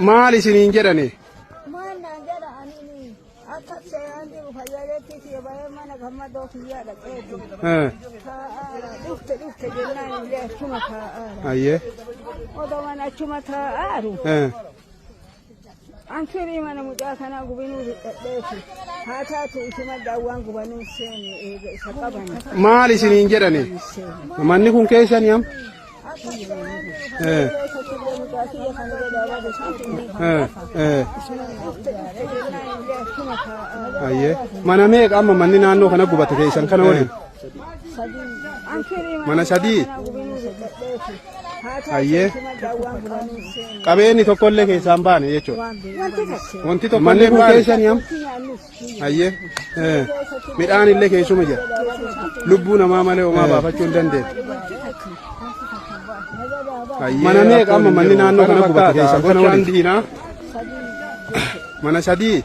Maal isiniin jedhani? Maal naan jedha ani akka seeraan jiru fayyadeetti si bahee mana gammadoo kiyyaa dhaqeeti. Taa'aara dhufte dhufte jennaan illee achuma taa'aara. Ayyee. Odoo mana achuma taa'aaru. An firii mana mucaa kanaa gubinuu dhadheeti. Haa taatu isuma daawwaan gubanuu seene eega isa qaban. Maal isiniin jedhani? Manni kun keessani am? Eh. Eh. Eh. Ayyee. Mana meeqa amma manni naannoo kana gubate keessan kana waliin? Mana sadii? Ayyee. Qabeenyi tokkollee keessaan baane jechuudha. Wanti tokkollee kun keessani am? Ayyee. Eh. Midhaan illee keessuma jira. Lubbuu namaa malee homaa baafachuu hin dandeenye. Mana meeqa amma manni naannoo kana gubate keessan kana waliin? Mana sadii.